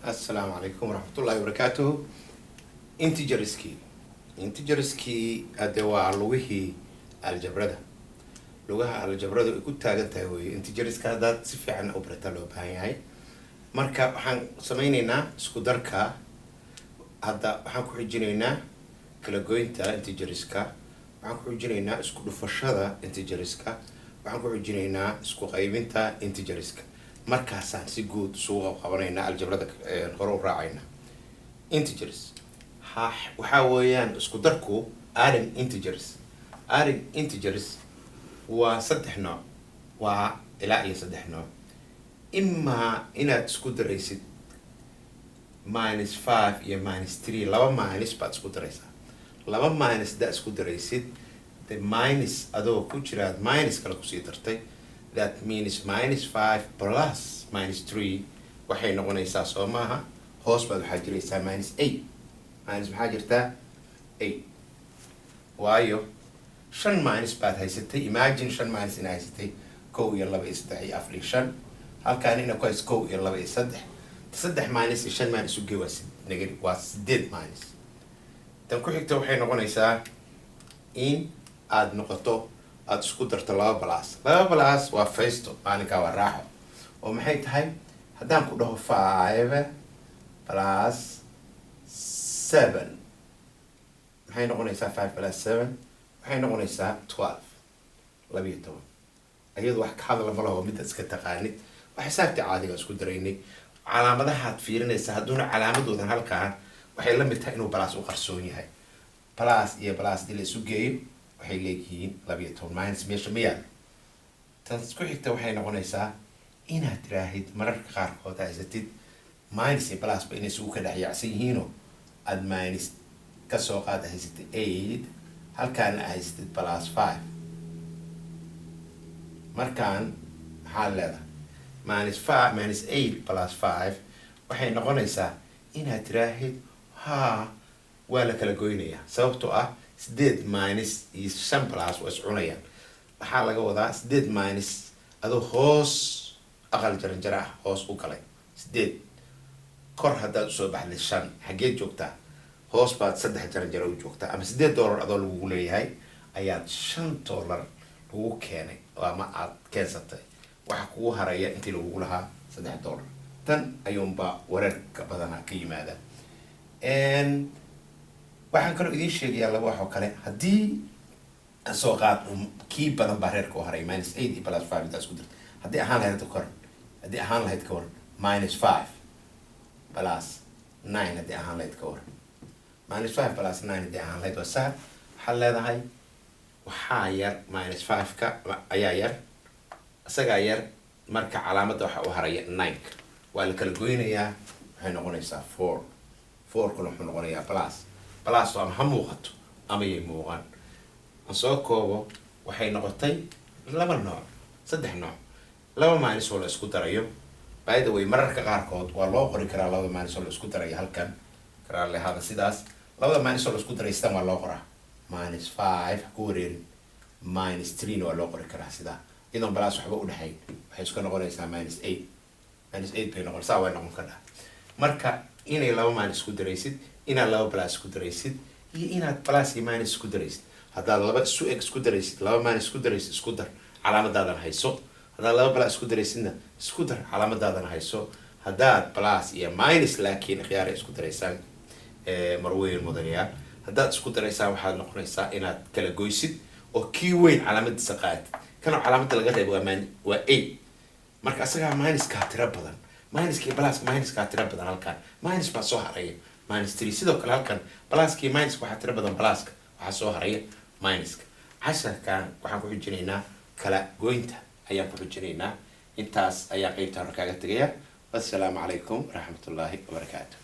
Assalaamu calaykum waraxmatullaahi wabarakaatuhu. Integerskii hadde waa lugihii aljabrada, lugaha aljabradu ay ku taagan tahay wey. Integerska haddaad si fiican u barataa loo baahan yahay. Marka waxaan sameyneynaa isku darka. Hadda waxaan ku xijinaynaa kala goynta integerska, waxaan ku xijinaynaa isku dhufashada integerska, waxaan ku xijinaynaa isku qaybinta integerska. Markaasaan si guud isugu qabanaynaa aljabrada, hore u raacayna. Integers ha waxaa weeyaan isku darku, adding integers. Adding integers waa saddex nooc, waa ilaa iyo saddex nooc. Imaa inaad isku daraysid -5 iyo -3, laba minus baad isku daraysaa. Laba minus haddaad isku daraysid, the minus adoo ku jiraad minus kale kusii dartay, that means -5 plus -3 waxay noqonaysaa, soo maaha, hoos baad waxaa jiraysaa -8. Minus maxaa jirtaa? 8. Waayo, shan minus baad haysatay. Imagine shan minus ina haysatay: kow iyo laba iyo saddex iyo afar iyo shan. Halkaan ina ku hayso kow iyo laba iyo saddex. Saddex minus iyo shan minus ugee waa negative, waa sideed minus. Tan ku xigta waxay noqonaysaa in aada noqoto aada isku darto laba plus. Laba plus waa faysto, maalinkaa waa raaxo. Oo maxay tahay? Haddaan ku dhaho 5 plus 7, maxay noqonaysaa? 5 plus 7 waxay noqonaysaa 12, 12. Iyadu wax ka hadla ma laho, midda iska taqaanid, waa xisaabtii caadiga isku daraynay. Calaamadahaad fiirinaysa, hadduuna calaamadoodan halkaan, waxay la mid tahay inuu plus u qarsoon yahay. Plus iyo plus hadii la isu geeyo waxay leeyihiin 12. Minus meesha ma yaalo. Tan isku xigta waxay noqonaysaa inaad tiraahid mararka qaarkood haysatid minus iyo plusba inay isugu ka dhex yaacsan yihiinoo aada minus kasoo qaad haysatid 8, halkaana haysatid +5. Markaan maxaa leedahay? -5, -8 plus 5 waxay noqonaysaa inaad tiraahid haa, waa la kala goynayaa, sababtoo ah sideed minus iyo shan plus waa is cunayaan. Waxaa laga wadaa sideed minus adoo hoos aqal jaranjara ah hoos u galay sideed, kor haddaad usoo baxday shan, xaggeed joogtaa? Hoos baad saddex jaranjaro u joogtaa. Ama $8 adoo lagugu leeyahay ayaad $5 lagu keenay ama aad keensatay, waxa kugu haraya intii lagugu lahaa $3. Tan ayuunbaa wareerka badanaa ka yimaada. Waxaan kaloo idiin sheegayaa laba wax oo kale. Haddii kasoo qaad kii badan baa reerka u haray, -8 iyo +5 intaa isku dirta. Haddii ahaan lahayd ka waran? Haddii ahaan lahayd ka waran -5 plus 9? Haddii ahaan lahayd ka waran -5 plus 9? Haddii ahaan lahayd waa sahal. Waxaad leedahay waxaa yar -5-ka ayaa yar, isagaa yar. Marka calaamadda waxaa u haraya nine-ka, waa la kala goynayaa, waxay noqonaysaa 4. Four-kuna wuxuu noqonayaa plus. Plus ama ha muuqato ama yay muuqan. Aan soo koobo: waxay noqotay laba nooc, saddex nooc. Laba minus oo la isku darayo. By the way, mararka qaarkood waa loo qori karaa labada minus oo la isku darayo halkan karaalehada sidaas. Labada minus oo la isku daray sidan waa loo qoraa, -5 ha ku wareerin. -3 na waa loo qori karaa sidaa, iyadoon plus waxba udhexayn. Waxay isku noqonaysaa -8. -8 bay noqon, saa way noqon kartaa. Marka inay laba minus isku daraysid, inaad laba plus isku daraysid, iyo inaad plus iyo minus isku daraysid. Haddaad laba isu eg isku daraysid, laba minus isku daraysid, isku dar, calaamadaadana hayso. Haddaad laba plus isku daraysidna, isku dar, calaamadaadana hayso. Haddaad plus iyo minus laakiin khiyaara isku daraysaan, marweyn mudanayaal, haddaad isku daraysaan, waxaad noqonaysaa inaad kala goysid oo kii weyn calaamadiisa qaatid. Kana calaamadda laga reebo waa waa 8. Marka asagaa minuskaa tiro badan, minuskii pluska, minuskaa tiro badan. Halkan minus baa soo haraya, -3. Sidoo kale halkan pluskii minuska waxaa tiro badan pluska, waxaa soo haraya minuska. Casharkan waxaan ku xijinaynaa kala goynta ayaan ku xijinaynaa. Intaas ayaan qeybta hore kaaga tegaya. Wassalaamu calaykum waraxmatullaahi wabarakaatu.